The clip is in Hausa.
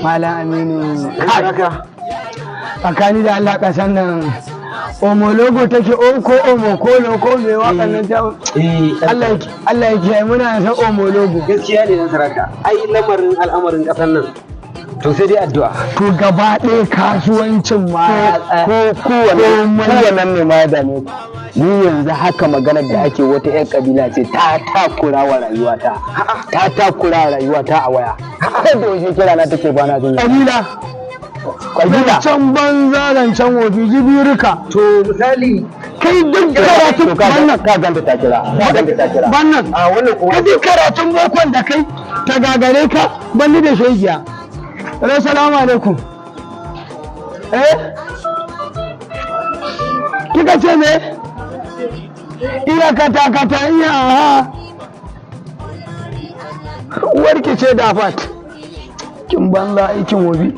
Malam Aminu. Haka. Tsakani da Allah, kasan nan omologo take o ko omokolo ko me wakan nan ta. Allah ya kiyaye, muna san omologo. Gaskiya ne, dan saraka. Ai lamarin al'amarin kasan nan to sai dai addu'a. To, gaba ɗaya kasuwancin ma ya tsaya. Ko kowanne ne ma ya dame ku. Ni yanzu haka maganar da ake, wata 'yan kabila ce ta takura wa rayuwata, ta takura wa rayuwata a waya. Har da wasu kira na take, bana jin kabila. Kabila. Zancen banza, zancen wofi, jibirika. To, misali Kai, duk karatun To, ka wannan ka ganta ta kira, ka ganta ta kira. Wannan A wannan kuma ka duk karatun bokon da kai ta gagare ka, banni da shegiya. Hello, salamu alaikum. Eh, kika ce me? Iya, kata kata, iya. Ha, uwarki ce da fat kin banza, aikin wobi.